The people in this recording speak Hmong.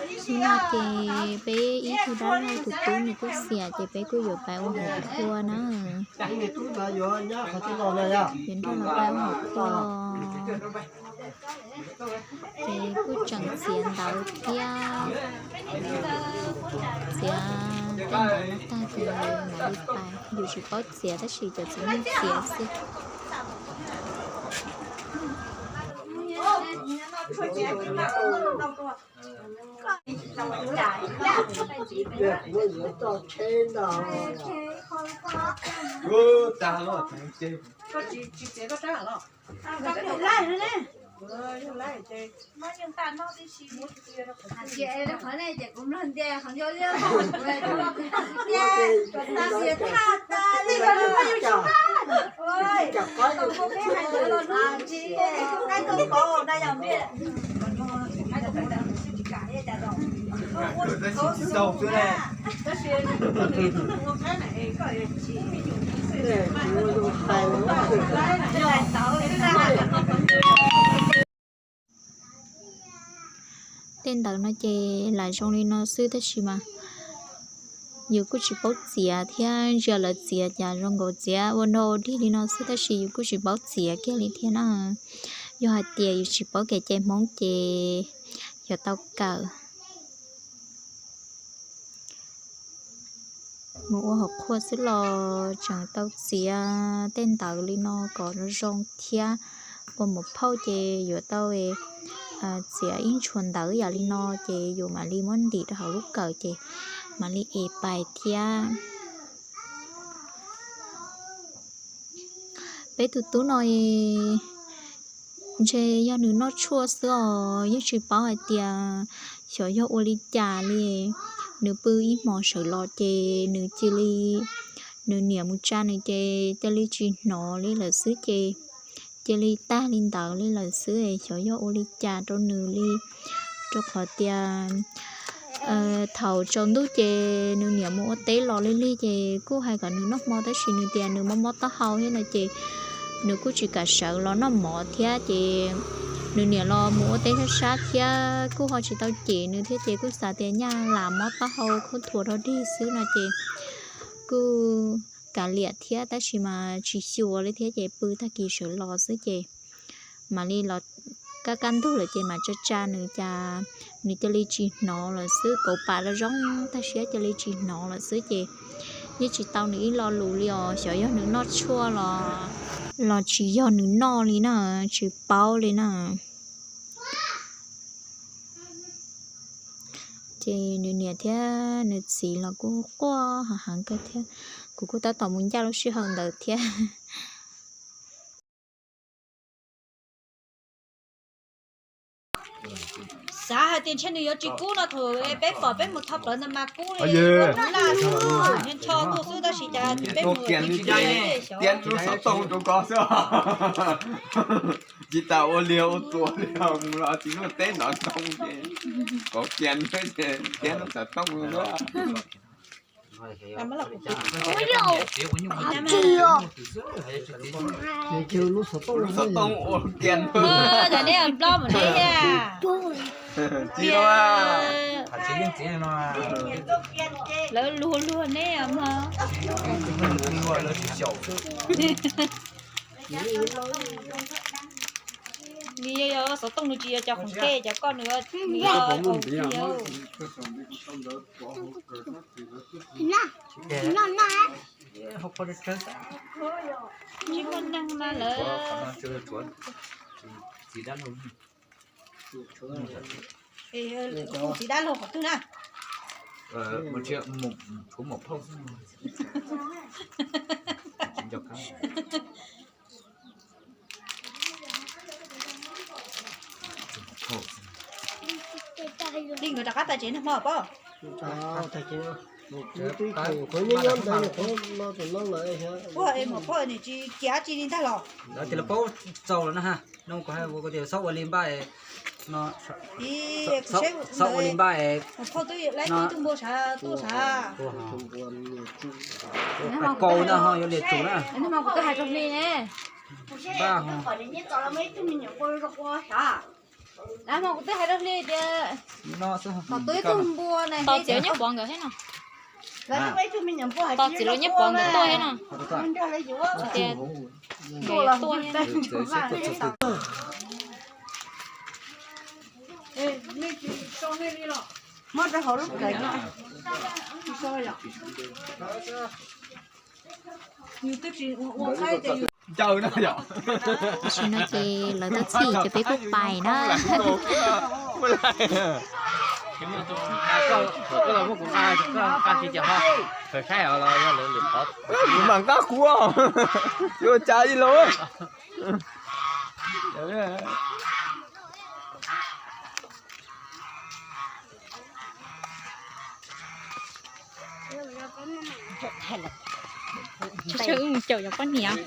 Hnub no ces peb ib tug dab laug tus tub nws kuj xiam ces peb kuj yuav pais ua hauv qhua na. Yuav nrog los pais ua hauv qhua. Ces kuj tseem txiav ntawv thiab, txiav tej ntawv no tag ces mam li pais. Yus tsis paub txiav tab sis cov txiv neej txiav xwb. Tej ntawv no ces lam zoo li no xwb tab sis mas yus kuj tsis paub txiav thiab, ntsia lawv txiav cas zoo nkaus txiav ua nrog ua dig li no xwb tab sis yus kuj tsis paub txiav kiag li thiab na. Yog hais tias yus tsis paub kev cai Hmoob ces yuav tau kawm mus ua hauv qhua xwb los tseem tau txiav tej ntawv li no kom zoo zoo thiab. Ua mus phauj ces yuav tau txiav ib ntshuas ntawv yam li no ces yus mam li muab ntim rau hauv lub kawm ces mam li es pais thiab. Peb tus tub no ntshe yog nws noj tshuaj xwb os, yeej tsis paub hais tias xyov yog ua li cas li. Nws pw ib hmos sawv los ces nws cia li, nws niam mus tsa nws ces cia li tsis hnov li lawm xwb ces cia li tag li ntawd li lawm xwb, xyov yog ua li cas rau nws li. Rau qhov tias thaum tsaus ntuj ces nws niam mus ua teb los lig lig ces kuj hais kom nws noj hmo tab sis nws tias nws mob mob taub hau thiab no ces nws kuj tsis kam sawv los noj mov thiab ces nws niam los mus ua teb sab sab thiab kuj ho tsis tau cem nws thiab ces kuj xav tias nyaj lam mob taub hau khaub thuas rau dig xwb no ces kuj kav liam thiab tab sis mas tsis xyuas li thiab ces pw tag kis sawv los xwb ces mam li los kaj kaj ntug lawm ces mam tsa tsa nws cas nws cia li tsis hnov lawm xwb, kauv pam los zoo tag siab cia li tsis hnov lawm xwb ces yeej tsis tau nws ib lo lus li os, xyov yog nws noj tshuaj los, los tsis yog nws noj li na, tsis paub li na. Ces nws niam thiab nws txiv los kuj quaj heev kawg thiab, kuv kuj tab tom mus ncaj lub sij hawm ntawd thiab. Xav hais tias ntshe nws yuav tsis kub no thaum peb pom peb mus tho plawv ntawd mas kub li, ncho tuaj xwb tab sis cas peb mus tias lub xov tooj rau ko xwb. Tsis tas ua liag ua tuam li mus los tsis muaj teb ntov ntoo ces kov kiag ces tiab lub xov tooj. Lub xov tooj ua kiag. Neb nplob mus neb a. Tsis lawv luag luag neb mog. Nws yog xov tooj nws tsis yog cov khoom tej cov koj nws, nws yog khoom tiag. Tsis muaj neeg mas lawv txiv dab laug qhov twg na. Li nkawd rov qab pais tsev nag hmo pob. Puag es muam phauj nws tsis cia tsi li ntag los. Lawv tias lawv paub txaus lawm na ha, no kuv hais tias xob ua li npaj no, xob ua li npaj, muam phauj twb laib tib tug npua sav tuaj sav. Kaus ntag ho yuav liam tsum na. Nag hmo kuv twb hais rau hli ne. Npaj ho. Nag hmo kuv twb hais rau hli tias Tos txiv lawv nyob pov nkawd thiab no. Tos txiv lawv nyob pov nkawd tuaj thiab no. Tias nkawd yuav tuaj thiab. Muab rau hauv lub kawm. Tam sim no ces lawv twb txhij ces peb kuj pais na. Kuv mam nqa kuv, yuav cas ib los. Tsis tsawg wb mus caum cov poj niam.